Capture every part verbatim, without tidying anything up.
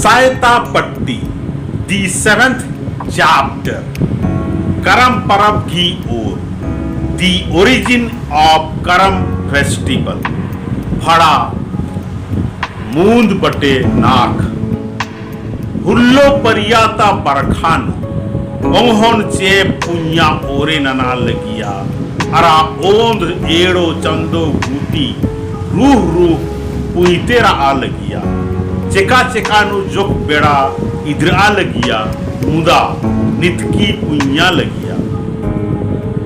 सैता पट्टी, the seventh chapter, करम परब गही ओर, the origin of करम festival, फड़ा मूंद बटे नाख। हुल्लो परिया ता बरखा नू ओंगोन चेंप पुइय्याँ ओरे नना लगिया, अरा ओन्द एड़ो चन्दो गूटी रूह रूह पुइते रआ लगिया। चेका चेका नू जोक बेड़ा इदरआ लगिया, मुदा नितकी पुइय्याँ लगिया।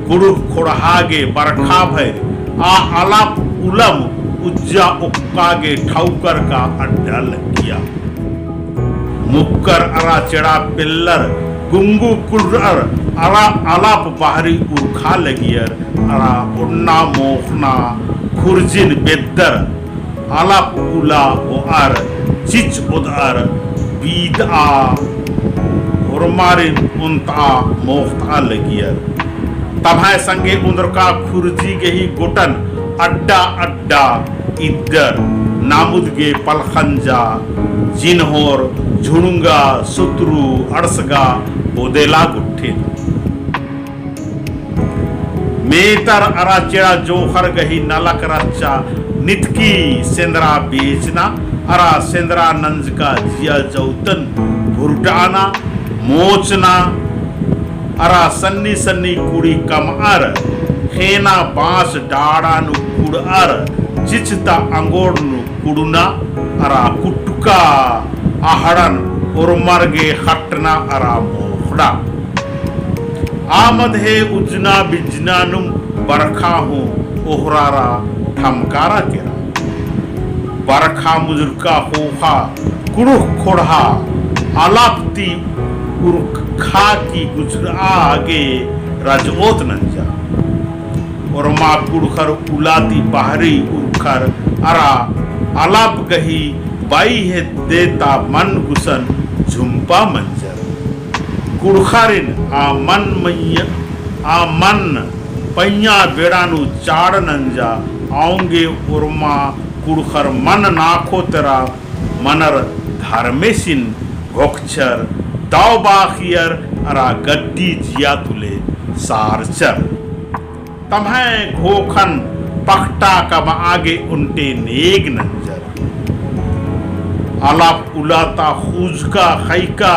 कुँड़ुख़ ख़ोंड़हा गे बरखा भइर आ आलाप उलम उज्जा ओक्का गे ठौकर का अड्डा लगिया। मुक्कर अरा चेड़ा पेल्लर गुंगु कुड़रअर अरा आलाप बहरी उरखा लगियर अरा ओन्ना मोख़ना खुर्जिन बेद्दर आलाप उला ओअर चिच ओदअर बीदआ ओरमारिन ओन्तआ मोख़तआ लगियर। तम्है संगे ओन्द्रका खुर्जी गही गोटन अड्डा अड्डा इद्दर नामुद गे पलखंजा, जिन्होर, झुड़ुंगा, सुतरू, अड़सगा, बोदेला गुट्ठिन। मेतर अरा चेड़ा जोंख़र गही नलख रहचा नितकी सेंदरा बेचना अरा सेंदरा नंजका जिया जौतन भुरटाना, मोचना, अरा सन्नी सन्नी कुड़ी कमअर, ख़ेना बाँस डाड़ा नू कुड़अर, चिचता अंगोड़ नू कुड़ुना, अरा कुटुका अहड़न ओरमर गे ख़ट्टना अरा मोख़ड़ा। आ मदहे उज्जना बिज्जना नुम बरखा हूँ ओहरारा ठमकारा केरा। बरखा मुजुरका ख़ोख़ा कुँड़ुख़ ख़ोंड़हा आलाप ती उरखा की गुजरआ गे रजओत नंजा। ओरमा कुँड़ुख़र उला ती बहरी उरखर अरा आलाप गही बाई हेद्दे ता मन गुसन झुम्पा मंजर। कुँड़ुख़रिन आ मन मइय्याँ, आ मन पइय्याँ बेड़ा नू चाड़ नंजा। औंगे ओरमा कुँड़ुख़र मन नाख़ो तेरा मनर धर्मेसिन घोखचर, दव बाख़ियर अरा गड्डी जिया तुले सारचर। तम्है घोखन पखटा कमआ गे ओन्टे नेग नंजर। आलाप उला ता ख़ुजका ख़इका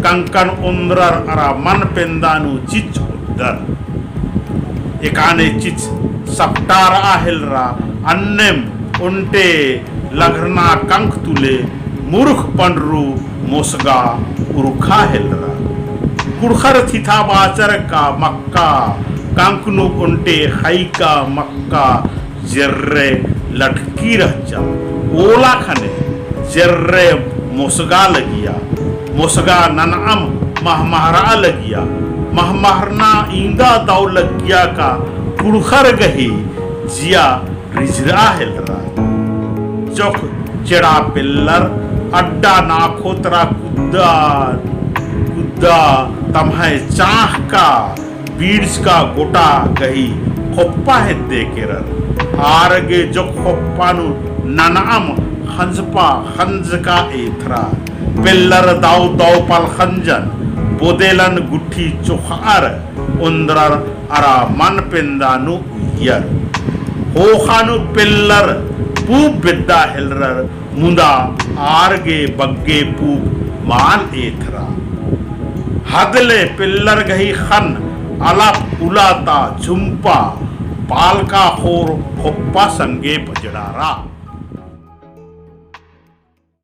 कंकन ओन्द्रर अरा मन पेंदा नू चिच ओद्दर। एकाने चिच सपटारआ हेलरा, अन्नेम ओन्टे लघरना कंक तुले मुरुख पंडरू मोसगा उरखा हेलरा। कुँड़ुख़र थिथा बाचर का मक्का कंक नू ओन्टे ख़इका मक्का जेर्रे लटकी रहचा। ओला ख़ने जेर्रे मोसगा लगिया। मोसगा ननअम महमहरआ लगिया। महमहरना इन्दा दव लगिया का कुँड़ुख़र गही जिया रिझरआ हेलरा। जोक चेड़ा पेल्लर अड्डा नाख़ो तरा कुद्दा, कुद्दा तम्है चाँख़ का बीड़चका गोटा गही ख़ोप्पा हेद्दे केरर। आर गे जोक ख़ोप्पा नू ननअम ख़ंजपा ख़ंजका एथरा। पेल्लर दव दव पलखंजन बोदेलन गुट्ठी चोख़अर ओन्द्रर अरा मन पेंदा नू उइयर। ख़ोख़ा नू पेल्लर पूप बेद्दा हेलरर, मुदा आर गे बग्गे पूप मल एथरा। हदले पेल्लर गही ख़न्न आलाप उला ता झुम्पा पालका ख़ोर ख़ोप्पा संगे पजड़ारा।